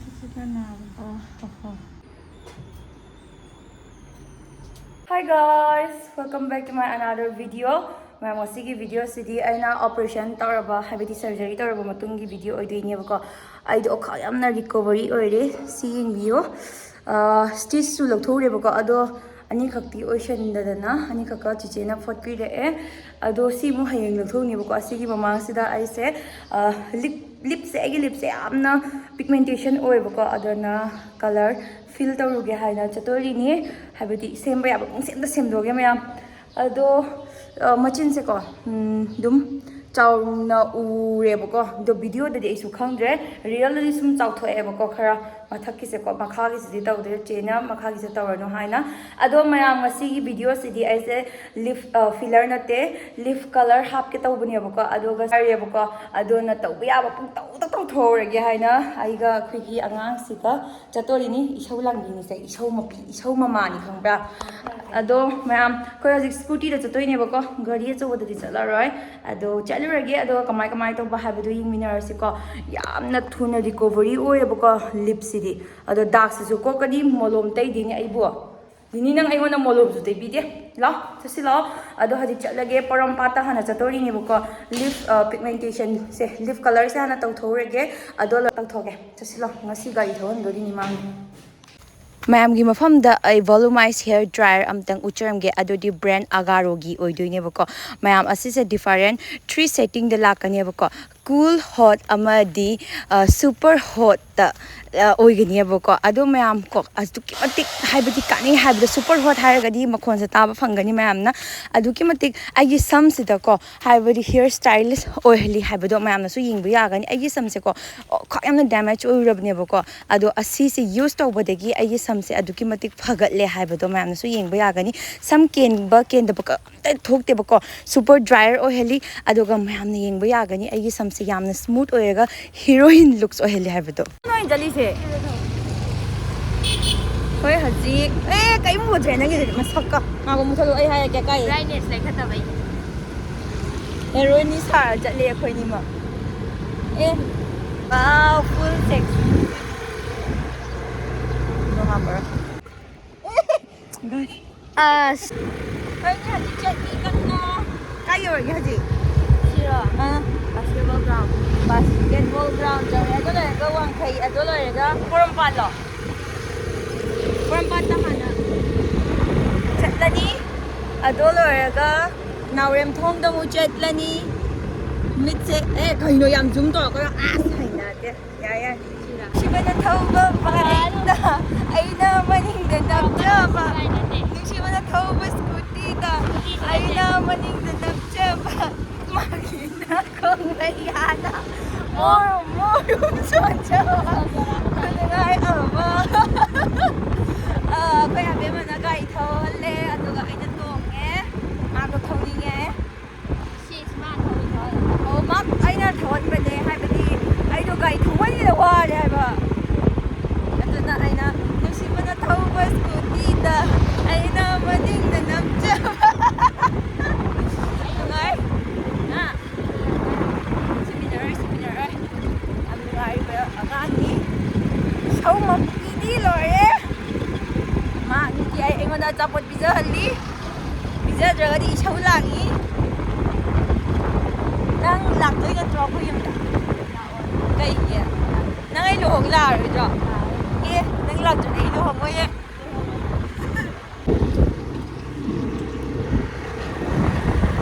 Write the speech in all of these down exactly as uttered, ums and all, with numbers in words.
ꯁꯤ ꯈꯔ ꯅꯥꯕ꯫ ꯑꯣ, ꯑꯣ, ꯑꯣ꯫ Hi guys, welcome back to my another video. ꯃꯌꯥꯝ, ꯉꯁꯤꯒꯤ ꯚꯤꯗꯤꯑꯣꯁꯤꯗꯤ ꯑꯩꯅ ꯑꯣꯄꯔꯦꯁꯟ ꯇꯧꯔꯕ, ꯍꯥꯏꯕꯗꯤ ꯁꯔꯖꯔꯤ ꯇꯧꯔꯕ ꯃꯇꯨꯡꯒꯤ ꯚꯤꯗꯤꯑꯣ ꯑꯣꯏꯗꯣꯏꯅꯦꯕꯀꯣ꯫ ꯑꯩꯗꯣ ꯑꯣꯈꯥꯛ ꯌꯥꯝꯅ ꯔꯤꯀꯣꯚꯔꯤ ꯑꯣꯏꯔꯦ꯫ ꯁꯤ ꯌꯦꯡꯕꯤꯌꯨ꯫ ꯁ꯭ꯇꯤꯆꯁꯨ ꯂꯧꯊꯣꯛꯎꯔꯦꯕꯀꯣ, ꯑꯗꯣ ꯑꯅꯤꯈꯛꯇꯤ ꯑꯣꯏꯁꯟꯗꯗꯅ ꯑꯅꯤꯈꯛꯀ ꯆꯤꯆꯦꯅ ꯐꯣꯠꯄꯤꯔꯛꯑꯦ꯫ ꯑꯗꯣ ꯁꯤꯃꯨꯛ ꯍꯌꯦꯡ ꯂꯧꯊꯣꯛꯅꯦꯕꯀꯣ꯫ ꯑꯁꯤꯒꯤ ꯃꯃꯥꯡꯁꯤꯗ ꯑꯩꯁꯦ, ꯑ, ꯂꯤꯞ ꯂꯤꯞꯁꯦ ꯑꯩꯒꯤ ꯂꯤꯞꯁꯦ ꯌꯥꯝꯅ ꯄꯤꯒꯃꯦꯟꯇꯦꯁꯟ ꯑꯣꯏꯌꯦꯕꯀꯣ, ꯑꯗꯨꯅ ꯀꯂꯔ ꯐꯤꯜ ꯇꯧꯔꯨꯒꯦ ꯍꯥꯏꯅ ꯆꯠꯇꯣꯔꯤꯅꯤ꯫ ꯍꯥꯏꯕꯗꯤ ꯁꯦꯝꯕ ꯌꯥꯕ ꯄꯨꯡꯁꯦꯝꯗ ꯁꯦꯝꯗꯣꯛꯑꯒꯦ ꯃꯌꯥꯝ꯫ ꯑꯗꯣ, ꯑ, ꯃꯆꯤꯟꯁꯦꯀꯣ, ꯎꯝ, ꯑꯗꯨꯝ ꯆꯥꯎꯅ ꯎꯔꯦꯕꯀꯣ꯫ ꯑꯗꯣ ꯚꯤꯗꯤꯑꯣꯗꯗꯤ ꯑꯩꯁꯨ ꯈꯪꯗ꯭ꯔꯦ, ꯔꯤꯌꯦꯜꯗꯗꯤ ꯁꯨꯝ ꯆꯥꯎꯊꯣꯛꯑꯦꯕꯀꯣ ꯈꯔ꯫ ꯃꯊꯛꯀꯤꯁꯦꯀꯣ, ꯃꯈꯥꯒꯤꯁꯤꯗꯤ ꯇꯧꯗ꯭ꯔꯦ, ꯆꯦꯅ ꯃꯈꯥꯒꯤꯁꯦ ꯇꯧꯔꯅꯨ ꯍꯥꯏꯅ꯫ ꯑꯗꯣ ꯃꯌꯥꯝ, ꯉꯁꯤꯒꯤ ꯚꯤꯗꯤꯑꯣꯁꯤꯗꯤ ꯑꯩꯁꯦ ꯂꯤꯞ, ꯑ, ꯐꯤꯂꯔ ꯅꯠꯇꯦ, ꯂꯤꯞ ꯀꯂꯔ ꯍꯥꯞꯀꯦ ꯇꯧꯕꯅꯦꯕꯀꯣ, ꯑꯗꯨꯒ ꯆꯥꯔꯦꯕꯀꯣ꯫ ꯑꯗꯨꯅ ꯇꯧꯕ ꯌꯥꯕ ꯄꯨꯡꯇꯧꯗ ꯇꯧꯊꯣꯛꯍꯧꯔꯒꯦ ꯍꯥꯏꯅ ꯑꯩꯒ ꯑꯩꯈꯣꯏꯒꯤ ꯑꯉꯥꯡꯁꯤꯒ ꯆꯠꯇꯣꯔꯤꯅꯤ꯫ ꯏꯁꯧ ꯂꯥꯡꯕꯤꯅꯤꯁꯦ, ꯏꯁꯧ ꯃꯄꯤ, ꯏꯁꯧ ꯃꯃꯥꯅꯤ, ꯈꯪꯕ꯭ꯔꯥ? ꯑꯗꯣ ꯃꯌꯥꯝ, ꯑꯩꯈꯣꯏ ꯍꯧꯖꯤꯛ ꯁ꯭ꯀꯨꯇꯤꯗ ꯆꯠꯇꯣꯏꯅꯦꯕꯀꯣ, ꯒꯥꯔꯤ ꯑꯆꯧꯕꯗꯗꯤ ꯆꯠꯂꯔꯣꯏ꯫ ꯑꯗꯣ ꯆꯠꯂꯨꯔꯒꯦ, ꯑꯗꯨꯒ ꯀꯃꯥꯏ ꯀꯃꯥꯏ ꯇꯧꯕ ꯍꯥꯏꯕꯗꯨ ꯌꯦꯡꯃꯤꯟꯅꯔꯁꯤꯀꯣ꯫ ꯌꯥꯝꯅ ꯊꯨꯅ ꯔꯤꯀꯣꯚꯔꯤ ꯑꯣꯏꯌꯦꯕꯀꯣ ꯂꯤꯞꯁꯤꯗꯤ꯫ ꯑꯗꯣ ꯗꯥꯛꯁꯤꯁꯨ ꯀꯣꯛꯀꯅꯤ, ꯃꯣꯂꯣꯝ ꯇꯩꯗꯦꯅꯦ ꯑꯩꯕꯨ꯫ ꯅꯤꯅꯤ, ꯅꯪ ꯑꯩꯉꯣꯟꯗ ꯃꯣꯂꯣꯝꯁꯨ ꯇꯩꯕꯤꯗꯦ꯫ ꯂꯥꯎ, ꯆꯠꯁꯤ ꯂꯥꯎ꯫ ꯑꯗꯣ ꯍꯧꯖꯤꯛ ꯆꯠꯂꯒꯦ, ꯄꯣꯔꯣꯝꯄꯥꯠꯇ ꯍꯥꯟꯅ ꯆꯠꯇꯣꯔꯤꯅꯦꯕꯀꯣ꯫ ꯂꯤꯞ, ꯑ, ꯄꯤꯒꯃꯦꯟꯇꯦꯁꯟꯁꯦ, ꯂꯤꯞ ꯀꯂꯔꯁꯦ ꯍꯥꯟꯅ ꯇꯧꯊꯣꯛꯎꯔꯒꯦ, ꯑꯗꯣ ꯂꯣꯏ ꯇꯧꯊꯣꯛꯀꯦ꯫ ꯆꯠꯁꯤ ꯂꯥꯎ, ꯉꯁꯤ ꯒꯥꯔꯤ ꯊꯧꯍꯟꯗꯣꯔꯤꯅꯤ ꯃꯥꯡꯗ꯫ ꯃꯌꯥꯝꯒꯤ ꯃꯐꯝꯗ ꯑꯩ ꯚꯣꯂꯨꯃꯥꯏꯁ ꯍꯦꯌꯔ ꯗ꯭ꯔꯥꯏꯌꯔ ꯑꯝꯇꯪ ꯎꯠꯆꯔꯝꯒꯦ꯫ ꯑꯗꯨꯗꯤ ꯕ꯭ꯔꯦꯟ ꯑꯒꯥꯔꯣꯒꯤ ꯑꯣꯏꯗꯣꯏꯅꯦꯕꯀꯣ꯫ ꯃꯌꯥꯝ, ꯑꯁꯤꯁꯦ ꯗꯤꯐꯔꯦꯟ ꯊ꯭ꯔꯤ ꯁꯦꯠꯇꯤꯡꯗ ꯂꯥꯛꯀꯅꯦꯕꯀꯣ꯫ ꯀꯨꯜ, ꯍꯣꯠ ꯑꯃꯗꯤ, ꯑ, ꯁꯨꯄꯔ ꯍꯣꯠꯇ, ꯑ, ꯑꯣꯏꯒꯅꯦꯕꯀꯣ꯫ ꯑꯗꯣ ꯃꯌꯥꯝ ꯀꯣ, ꯑꯗꯨꯛꯀꯤ ꯃꯇꯤꯛ, ꯍꯥꯏꯕꯗꯤ, ꯀꯥꯟꯅꯩ ꯍꯥꯏꯕꯗꯣ꯫ ꯁꯨꯄꯔ ꯍꯣꯠ ꯍꯥꯏꯔꯒꯗꯤ ꯃꯈꯣꯟꯁꯦ ꯇꯥꯕ ꯐꯪꯒꯅꯤ ꯃꯌꯥꯝꯅ꯫ ꯑꯗꯨꯛꯀꯤ ꯃꯇꯤꯛ ꯑꯩꯒꯤ ꯁꯝꯁꯤꯗꯀꯣ, ꯍꯥꯏꯕꯗꯤ ꯍꯤꯌꯔ ꯁ꯭ꯇꯥꯏꯂꯤꯁ ꯑꯣꯏꯍꯜꯂꯤ ꯍꯥꯏꯕꯗꯣ ꯃꯌꯥꯝꯅꯁꯨ ꯌꯦꯡꯕ ꯌꯥꯒꯅꯤ꯫ ꯑꯩꯒꯤ ꯁꯝꯁꯦꯀꯣ, ꯑꯣ, ꯈ꯭ꯋꯥꯏ ꯌꯥꯝꯅ ꯗꯦꯃꯦꯖ ꯑꯣꯏꯔꯨꯔꯕꯅꯦꯕꯀꯣ꯫ ꯑꯗꯣ ꯑꯁꯤꯁꯦ ꯌꯨꯁ ꯇꯧꯕꯗꯒꯤ ꯑꯩꯒꯤ ꯁꯝꯁꯦ ꯑꯗꯨꯛꯀꯤ ꯃꯇꯤꯛ ꯐꯒꯠꯂꯦ ꯍꯥꯏꯕꯗꯣ ꯃꯌꯥꯝꯅꯁꯨ ꯌꯦꯡꯕ ꯌꯥꯒꯅꯤ꯫ ꯁꯝ ꯀꯦꯟꯕ ꯀꯦꯟꯗꯕ ꯀ-, ꯑꯝꯇ ꯊꯣꯛꯇꯦꯕꯀꯣ꯫ ꯁꯨꯄꯔ ꯗ꯭ꯔꯥꯏꯌꯔ ꯑꯣꯏꯍꯜꯂꯤ, ꯑꯗꯨꯒ ꯃꯌꯥꯝꯅ ꯌꯦꯡꯕ ꯌꯥꯒꯅꯤ ꯑꯩꯒꯤ ꯁꯝꯁꯦ ꯌꯥꯝꯅ ꯁ꯭ꯃꯨꯠ ꯑꯣꯏꯔꯒ ꯍꯤꯔꯣꯏꯟ ꯂꯨꯛꯁ ꯑꯣꯏꯍꯜꯂꯤ ꯍꯥꯏꯕꯗꯣ꯫ ꯅꯣꯏ ꯆꯠꯂꯤꯁꯦ? ꯍꯣꯏ, ꯍꯧꯖꯤꯛ, ꯑꯦ, ꯀꯩꯝ ꯎꯗ꯭ꯔꯦ ꯅꯪꯒꯤꯗꯨꯗꯤ ꯃꯁꯛꯀ꯫ ꯉꯥꯒꯨꯝ ꯃꯨꯊꯠꯂꯣ, ꯑꯩ ꯍꯥꯏꯔꯛꯀꯦ ꯀꯥꯏ꯫ ꯕ꯭ꯔꯥꯏꯠꯅꯦꯁ ꯂꯩꯈꯠꯇꯕꯩ꯫ ꯍꯦꯔꯣꯏꯟꯅꯤ ꯁꯥꯔ ꯆꯠꯂꯦ ꯑꯩꯈꯣꯏꯅꯤꯃꯛ꯫ ꯑꯦ, wow, full sexy꯫ ꯉꯝꯃꯔꯣꯏ꯫ ꯑꯁ꯫ ꯑꯩꯈꯣꯏꯅ ꯍꯧꯖꯤꯛ ꯆꯠꯂꯤ ꯀꯟꯅ꯫ ꯀꯥꯏ ꯌꯧꯔꯒꯦ ꯍꯧꯖꯤꯛ? ꯁꯤꯔꯣ? ꯑꯥ꯫ Basketball ground꯫ Basketball ground ꯌꯧꯔꯦ꯫ ꯑꯗꯨ ꯂꯣꯏꯔꯒ ꯋꯥꯡꯈꯩ, ꯑꯗꯨ ꯂꯣꯏꯔꯒ ꯄꯣꯔꯣꯝꯄꯥꯠꯂꯣ? ꯄꯣꯔꯣꯝꯄꯥꯠꯇ ꯍꯥꯟꯅ ꯆꯠꯂꯅꯤ꯫ ꯑꯗꯨ ꯂꯣꯏꯔꯒ ꯅꯥꯎꯔꯦꯝꯊꯣꯡꯗ ꯑꯃꯨꯛ ꯆꯠꯂꯅꯤ꯫ ꯃꯤꯠꯁꯦ, ꯑꯦ, ꯀꯩꯅꯣ ꯌꯥꯝ zoom ꯇꯧꯔꯛꯀꯅꯣ꯫ ꯑꯁ, ꯍꯩꯅꯗꯦ꯫ ꯌꯥꯔꯦ, ꯌꯥꯔꯦ꯫ ꯅꯨꯡꯁꯤꯕꯅ ꯊꯧꯕ bikeꯇ ꯑꯩꯅ ꯃꯅꯤꯡꯗ ꯅꯝꯖꯕ꯫ ꯅꯨꯡꯁꯤꯕꯅ ꯊꯧꯕ scootyꯗ ꯑꯩꯅ ꯃꯅꯤꯡꯗ ꯅꯝꯖꯕ꯫ ꯃꯥꯒꯤꯅ ꯈꯣꯡꯅ ꯌꯥꯗ꯫ ꯃꯣꯔꯣ, ꯃꯣꯔꯣ ꯁꯣꯟꯖꯕ꯫ ꯈꯨꯅꯨꯡꯉꯥꯏ ꯑꯃ꯫ ꯑ, ꯑꯩꯈꯣꯏ ꯑꯕꯦꯝꯃꯅ ꯒꯥꯔꯤ ꯊꯧꯍꯜꯂꯦ, ꯑꯗꯨꯒ ꯑꯩꯅ ꯇꯣꯡꯉꯦ꯫ ꯃꯥꯗꯣ ꯊꯧꯅꯤꯡꯉꯦ꯫ ꯁꯤ ꯏꯁꯃꯥꯔꯠ ꯐꯣꯟ ꯊꯧꯍꯜꯂꯣ꯫ ꯑꯣ, ꯃꯥ, ꯑꯩꯅ ꯊꯧꯍꯟꯕꯅꯦ, ꯍꯥꯏꯕꯗꯤ ꯑꯩꯗꯣ ꯒꯥꯔꯤ ꯊꯧꯃꯟꯒꯤꯗ ꯋꯥꯔꯦ ꯍꯥꯏꯕ꯫ ꯑꯗꯨꯅ ꯑꯩꯅ ꯅꯨꯡꯁꯤꯕꯅ ꯊꯧꯕ scootyꯗ ꯑꯩꯅ ꯃꯅꯤꯡꯗ ꯅꯝꯖꯕ꯫ ꯅꯨꯡꯉꯥꯏ꯫ ꯍꯥ? ꯁꯤꯃꯤꯟꯅꯔꯣꯏ, ꯁꯤꯃꯤꯟꯅꯔꯣꯏ꯫ ꯌꯥꯝ ꯅꯨꯡꯉꯥꯏꯕ ꯑꯉꯥꯡꯅꯤ꯫ ꯏꯁꯧ ꯃꯄꯤꯗꯤ ꯂꯣꯏꯔꯦ꯫ ꯃꯥ ꯅꯨꯡꯇꯤ ꯑꯩ, ꯑꯩꯉꯣꯟꯗ ꯑꯆꯥꯄꯣꯠ ꯄꯤꯖꯍꯜꯂꯤ꯫ ꯄꯤꯖꯗ꯭ꯔꯒꯗꯤ ꯏꯁꯧ ꯂꯥꯡꯉꯤ꯫ ꯅꯪ ꯂꯥꯛꯇꯣꯏ ꯅꯠꯇ꯭ꯔꯣ ꯑꯩꯈꯣꯏ ꯌꯨꯝꯗ? ꯀꯩꯒꯤ? ꯅꯪ ꯑꯩ ꯂꯨꯍꯣꯡ ꯂꯥꯛꯑꯔꯣꯏꯗ꯭ꯔꯣ? ꯑꯦ, ꯅꯪ ꯂꯥꯛꯇ꯭ꯔꯗꯤ ꯑꯩ ꯂꯨꯍꯣꯡꯉꯣꯏꯌꯦ꯫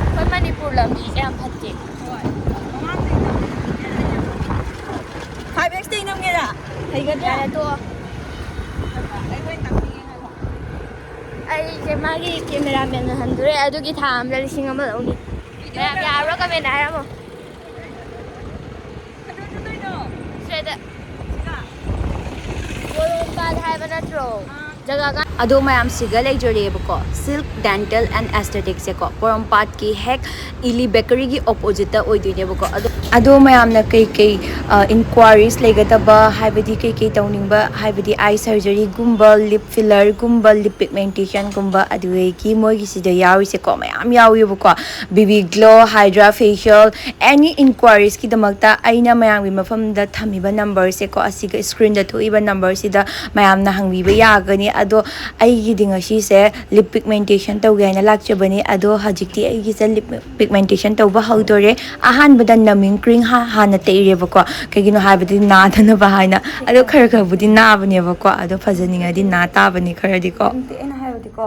ꯑꯩꯈꯣꯏ ꯃꯅꯤꯄꯨꯔ ꯂꯝꯕꯤꯁꯦ ꯌꯥꯝ ꯐꯠꯇꯦ꯫ Five X ꯇꯩ ꯅꯝꯒꯦꯔꯥ? ꯍꯩꯒꯗ꯭ꯔꯥ? ꯌꯥꯔꯦ, ꯇꯣꯛꯑꯣ꯫ ꯑꯩꯁꯦ ꯃꯥꯒꯤ cameraman ꯑꯣꯏꯍꯟꯗꯣꯔꯦ, ꯑꯗꯨꯒꯤ ꯊꯥ ꯑꯃꯗ ꯂꯤꯁꯤꯡ ꯑꯃ ꯂꯧꯅꯤ꯫ ꯃꯌꯥꯝ ꯌꯥꯕ꯭ꯔꯣ? Comment ꯍꯥꯏꯔꯝꯃꯣ꯫ ꯁ꯭ꯋꯦꯗ꯫ ꯄꯣꯔꯣꯝꯄꯥꯠ ꯍꯥꯏꯕ ꯅꯠꯇ꯭ꯔꯣ? ꯖꯒꯥ ꯀꯥ- ꯑꯗꯣ ꯃꯌꯥꯝ, ꯁꯤꯒ ꯂꯩꯖꯔꯦꯕꯀꯣ, Silk Dental and Aestheticsꯁꯦꯀꯣ, ꯄꯣꯔꯣꯝꯄꯥꯠꯀꯤ ꯍꯦꯛ ꯏꯂꯤ ꯕꯦꯀꯔꯤꯒꯤ ꯑꯣꯄꯣꯖꯤꯠꯇ ꯑꯣꯏꯗꯣꯏꯅꯦꯕꯀꯣ꯫ ꯑꯗꯣ ꯑꯗꯣ ꯃꯌꯥꯝꯅ ꯀꯩꯀꯩ ꯏꯟꯀ꯭ꯋꯥꯔꯤꯁ ꯂꯩꯒꯗꯕ, ꯍꯥꯏꯕꯗꯤ ꯀꯩꯀꯩ ꯇꯧꯅꯤꯡꯕ, ꯍꯥꯏꯕꯗꯤ ꯑꯥꯏ ꯁꯔꯖꯔꯤꯒꯨꯝꯕ, ꯂꯤꯞ ꯐꯤꯂꯔꯒꯨꯝꯕ, ꯂꯤꯞ ꯄꯤꯒꯃꯦꯟꯇꯦꯁꯟꯒꯨꯝꯕ, ꯑꯗꯨꯗꯒꯤ ꯃꯣꯏꯒꯤꯁꯤꯗ ꯌꯥꯎꯔꯤꯁꯦꯀꯣ, ꯃꯌꯥꯝ ꯌꯥꯎꯋꯦꯕꯀꯣ꯫ ꯕꯤꯕꯤ ꯒ꯭ꯂꯣ, ꯍꯥꯏꯗ꯭ꯔꯥ ꯐꯦꯁꯤꯌꯦꯜ, ꯑꯦꯅꯤ ꯏꯟꯀ꯭ꯋꯥꯔꯤꯁꯀꯤꯗꯃꯛꯇ ꯑꯩꯅ ꯃꯌꯥꯝꯒꯤ ꯃꯐꯝꯗ ꯊꯝꯃꯤꯕ ꯅꯝꯕꯔꯁꯦꯀꯣ, ꯑꯁꯤꯒ ꯁ꯭ꯀ꯭ꯔꯤꯟꯗ ꯊꯣꯛꯏꯕ ꯅꯝꯕꯔꯁꯤꯗ ꯃꯌꯥꯝꯅ ꯍꯪꯕꯤꯕ ꯌꯥꯒꯅꯤ꯫ ꯑꯗꯣ ꯑꯩꯒꯤꯗꯤ ꯉꯁꯤꯁꯦ ꯂꯤꯞ ꯄꯤꯒꯃꯦꯟꯇꯦꯁꯟ ꯇꯧꯒꯦ ꯍꯥꯏꯅ ꯂꯥꯛꯆꯕꯅꯤ꯫ ꯑꯗꯣ ꯍꯧꯖꯤꯛꯇꯤ ꯑꯩꯒꯤꯁꯦ ꯂꯤꯞ ꯄꯤꯒꯃꯦꯟꯇꯦꯁꯟ ꯇꯧꯕ ꯍꯧꯗꯣꯔꯦ꯫ ꯑꯍꯥꯟꯕꯗ ꯅꯝꯃꯤꯡ ꯀ꯭ꯔꯤꯝ ꯍꯥ-, ꯍꯥꯟꯅ ꯇꯩꯔꯦꯕꯀꯣ꯫ ꯀꯩꯒꯤꯅꯣ ꯍꯥꯏꯕꯗꯤ ꯅꯥꯗꯅꯕ ꯍꯥꯏꯅ꯫ ꯑꯗꯣ ꯈꯔ ꯈꯔꯕꯨꯗꯤ ꯅꯥꯕꯅꯦꯕꯀꯣ꯫ ꯑꯗꯣ ꯐꯖꯅꯤꯡꯉꯗꯤ ꯅꯥ ꯇꯥꯕꯅꯤ ꯈꯔꯗꯤꯀꯣ꯫ ꯅꯠꯇꯦ, ꯑꯩꯅ ꯍꯥꯏꯕꯗꯤꯀꯣ,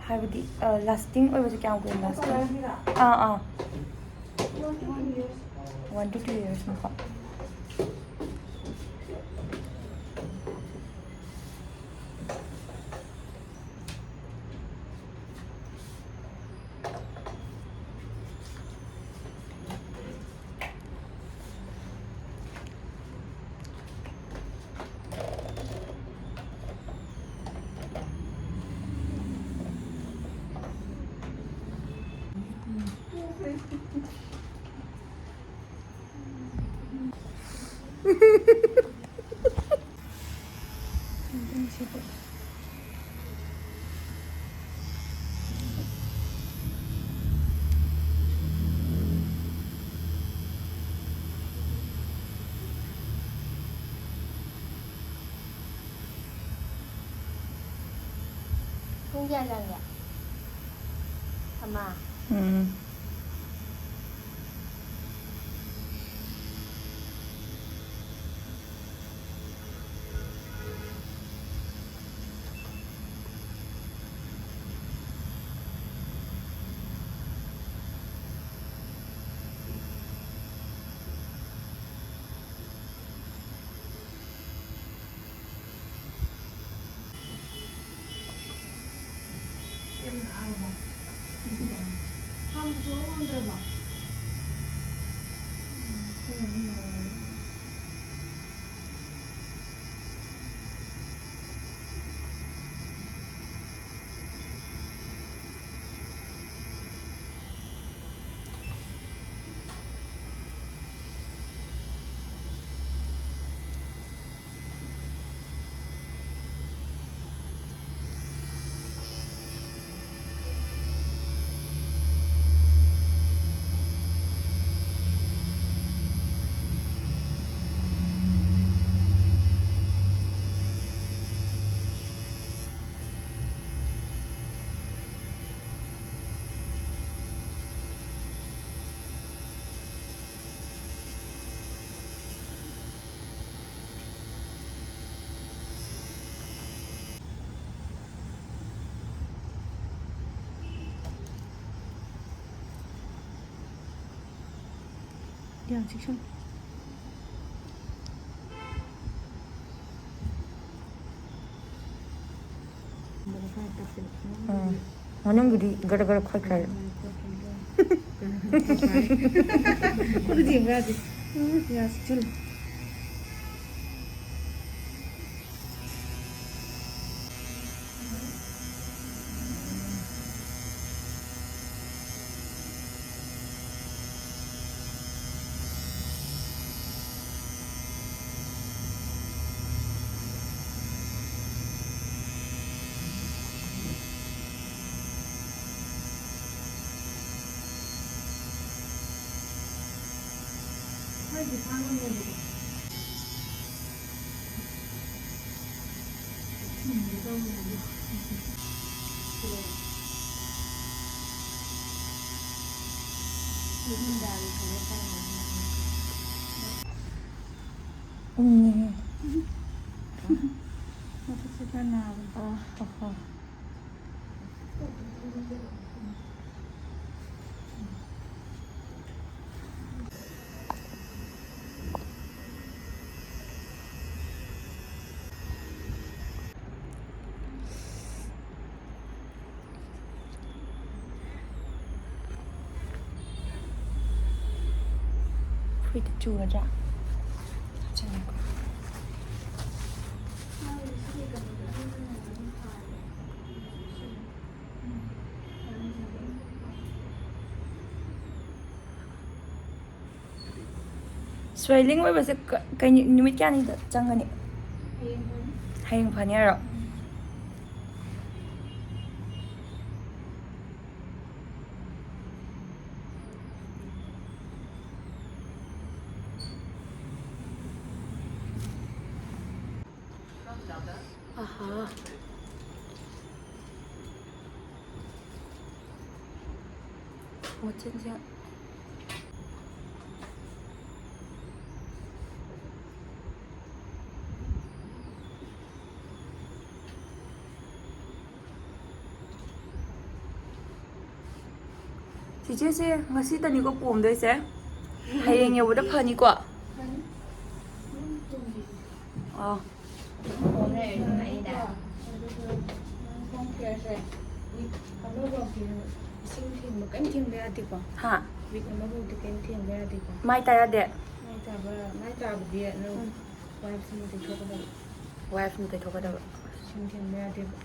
ꯍꯥꯏꯕꯗꯤ, ꯑ, ꯂꯥꯁꯇꯤꯡ ꯑꯣꯏꯕꯁꯦ ꯀꯌꯥꯝ ꯀꯨꯏꯅ ꯂꯥꯁꯇꯤꯡ? ꯑꯥ, ꯑꯥ꯫ One to two yearsꯅꯤꯀꯣ꯫ ꯄꯨꯡ ꯀꯌꯥ ꯆꯪꯒꯦ? ꯑꯃ꯫ ꯎꯝ꯫ ꯌꯥꯝ ꯆꯤꯛꯁꯟ꯫ ꯎꯝ꯫ ꯃꯅꯨꯡꯒꯤꯗꯤ ꯒꯔ ꯒꯔ ꯈꯣꯠꯈ꯭ꯔꯦ꯫ ꯈꯨꯠꯇ ꯌꯦꯡꯕ ꯌꯥꯗꯦ꯫ ꯌꯥ ꯆꯤꯛꯁꯜꯂꯦ꯫ ꯎꯝ꯫ ꯃꯈꯨꯠꯁꯦ ꯈꯔ ꯅꯥꯕꯅꯦ꯫ ꯑꯣ, ꯍꯣ, ꯍꯣ꯫ ꯐꯨꯔꯤꯠꯇ ꯆꯨꯒꯗ꯭ꯔꯥ? ꯆꯪꯉꯦꯀꯣ꯫ Swelling ꯑꯣꯏꯕꯁꯦ ꯀ-, ꯀꯩ ꯅꯨ-, ꯅꯨꯃꯤꯠ ꯀꯌꯥꯅꯤꯗ ꯆꯪꯒꯅꯤ? ꯍꯌꯦꯡ ꯐꯅꯤ꯫ ꯍꯌꯦꯡ ꯐꯅꯤ ꯍꯥꯏꯔꯣ? ꯑꯍꯥ꯫ ꯃꯆꯤꯟꯁꯦ꯫ ꯆꯤꯆꯦꯁꯦ ꯉꯁꯤꯇꯅꯤꯀꯣ ꯄꯣꯝꯗꯣꯏꯁꯦ꯫ ꯍꯌꯦꯡ ꯌꯧꯕꯗ ꯐꯅꯤꯀꯣ? ꯑꯥ꯫ ꯍꯣꯝ ꯀꯦꯌꯔꯁꯦ ꯋꯤꯛ ꯑꯃꯐꯥꯎꯗꯤ ꯏꯁꯤꯡ ꯊꯦꯡꯕ ꯀꯔꯤꯝ ꯊꯦꯡꯕ ꯌꯥꯗꯦꯀꯣ꯫ ꯍꯥ꯫ ꯋꯤꯛ ꯑꯃꯐꯥꯎꯗꯤ ꯀꯔꯤꯝ ꯊꯦꯡꯕ ꯌꯥꯗꯦꯀꯣ꯫ ꯃꯥꯏ ꯇꯥ ꯌꯥꯗꯦ? ꯃꯥꯏ ꯇꯥꯕ, ꯃꯥꯏ ꯇꯥꯕꯗꯤ ꯅꯪ ꯋꯥꯏꯞꯁꯤꯅ ꯇꯩꯊꯣꯛꯀꯗꯕ꯫ ꯋꯥꯏꯞꯁꯤꯅ ꯇꯩꯊꯣꯛꯀꯗꯕ꯫ ꯏꯁꯤꯡ ꯊꯦꯡꯕ ꯌꯥꯗꯦꯕ꯫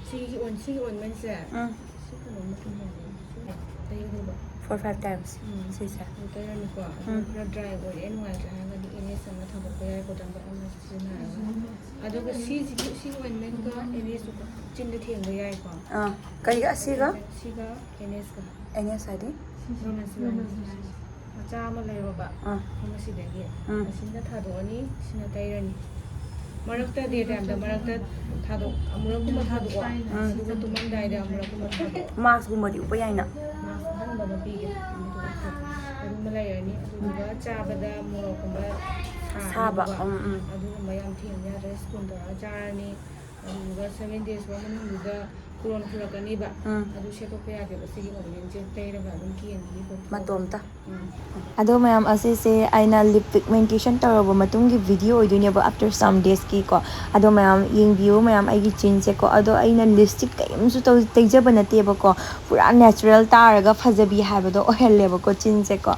ꯁꯤꯒꯤ ꯑꯣꯏ-, ꯁꯤꯒꯤ ꯑꯣꯏꯟꯃꯦꯟꯁꯦ ꯎꯝ꯫ ꯁꯤ ꯀꯩꯅꯣꯝꯃ ꯊꯦꯡꯅꯕꯅꯦ꯫ ꯁꯤ ꯇꯩꯒꯗꯕ꯫ Four five times꯫ ꯎꯝ꯫ ꯁꯤꯁꯦ꯫ ꯑꯗꯨ ꯇꯩꯔꯅꯤꯀꯣ꯫ ꯑꯗꯨ ꯎꯝ꯫ ꯈꯔ ꯗ꯭ꯔꯥꯏ ꯑꯣꯏꯔꯦ, ꯅꯨꯡꯉꯥꯏꯇ꯭ꯔꯦ ꯍꯥꯏꯔꯒꯗꯤ ꯑꯦꯟ ꯑꯦꯁ ꯑꯃ ꯊꯥꯗꯣꯛꯄ ꯌꯥꯏꯀꯣ, ꯇꯥꯕ꯭ꯔꯣ? ꯑꯃ ꯁꯤꯖꯤꯟꯅꯔꯒ꯫ ꯑꯗꯨꯒ ꯁꯤꯁꯤꯒꯤ, ꯁꯤ ꯑꯣꯏꯟꯃꯦꯟꯒ ꯑꯦꯟ ꯑꯦꯁꯇꯨꯒ ꯆꯤꯟꯗ ꯊꯦꯡꯕ ꯌꯥꯏꯀꯣ꯫ ꯑꯥ꯫ ꯀꯩꯒ ꯑꯁꯤꯒ? ꯁꯤꯒ ꯑꯦꯟ ꯑꯦꯁꯀ꯫ ꯑꯦꯟ ꯑꯦꯁ ꯍꯥꯏꯗꯤ? ꯃꯆꯥ ꯑꯃ ꯂꯩꯔꯣꯕ꯫ ꯑꯥ꯫ ꯃꯁꯤꯗꯒꯤ꯫ ꯎꯝ꯫ ꯑꯁꯤꯅ ꯊꯥꯗꯣꯛꯑꯅꯤ, ꯁꯤꯅ ꯇꯩꯔꯅꯤ꯫ ꯃꯔꯛꯇ ꯗꯦ ꯇꯥꯏꯝꯗ ꯃꯔꯛꯇ ꯊꯥꯗꯣꯛ-, ꯑꯃꯨꯔꯛꯀꯨꯝꯕ ꯊꯥꯗꯣꯛꯑꯣ꯫ ꯎꯝ꯫ ꯑꯗꯨꯒ ꯇꯨꯝꯃꯝꯗꯥꯏꯗ ꯑꯃꯨꯔꯛꯀꯨꯝꯕ ꯊꯥꯗꯣꯛꯑꯣ꯫ ꯃꯥꯛꯁꯀꯨꯝꯕꯗꯤ ꯎꯞꯄ ꯌꯥꯏꯅ? ꯃꯥꯛꯁ ꯑꯍꯟꯕ ꯑꯃ ꯄꯤꯒꯦ꯫ ꯑꯗꯨꯃ ꯂꯩꯔꯅꯤ꯫ ꯑꯗꯨꯗꯨꯒ ꯆꯥꯕꯗ ꯃꯣꯔꯣꯛꯀꯨꯝꯕ ꯁꯥꯕ, ꯁꯥꯍꯟꯕ꯫ ꯎꯝ, ꯎꯝ꯫ ꯑꯗꯨꯒꯨꯝꯕ ꯌꯥꯝ ꯊꯦꯡ ꯌꯥꯗ꯭ꯔꯦ꯫ ꯁ꯭ꯄꯨꯟ ꯇꯧꯔꯒ ꯆꯥꯔꯅꯤ꯫ ꯑꯗꯨꯗꯨꯒ ꯁꯚꯦꯟ ꯗꯦꯖ ꯐꯥꯎ ꯃꯅꯨꯡꯗꯨꯗ ꯀ꯭ꯔꯣꯟ ꯈꯨꯔꯛꯀꯅꯤꯕ꯫ ꯎꯝ꯫ ꯑꯗꯨ ꯁꯦꯠꯇꯣꯛꯄ ꯌꯥꯗꯦꯕ꯫ ꯁꯤꯒꯤ ꯑꯣꯏꯟꯃꯦꯟꯁꯦ ꯇꯩꯔꯒ ꯑꯗꯨꯝ ꯀꯦꯟꯒꯤꯅꯤ꯫ ꯃꯇꯣꯝꯇ꯫ ꯎꯝ꯫ ꯑꯗꯣ ꯃꯌꯥꯝ, ꯑꯁꯤꯁꯦ ꯑꯩꯅ ꯂꯤꯞ ꯄꯤꯒꯃꯦꯟꯇꯦꯁꯟ ꯇꯧꯔꯕ ꯃꯇꯨꯡꯒꯤ ꯚꯤꯗꯤꯑꯣ ꯑꯣꯏꯗꯣꯏꯅꯦꯕ, after some days ꯀꯤꯀꯣ꯫ ꯑꯗꯣ ꯃꯌꯥꯝ ꯌꯦꯡꯕꯤꯌꯨ ꯃꯌꯥꯝ, ꯑꯩꯒꯤ ꯆꯤꯟꯁꯦꯀꯣ꯫ ꯑꯗꯣ ꯑꯩꯅ ꯂꯤꯞꯁꯇꯤꯛ ꯀꯔꯤꯝꯁꯨ ꯇꯧ-, ꯇꯩꯖꯕ ꯅꯠꯇꯦꯕꯀꯣ, ꯄꯨꯔꯥ ꯅꯦꯆꯔꯦꯜ ꯇꯥꯔꯒ ꯐꯖꯕꯤ ꯍꯥꯏꯕꯗꯣ ꯑꯣꯏꯍꯜꯂꯦꯕꯀꯣ ꯆꯤꯟꯁꯦꯀꯣ꯫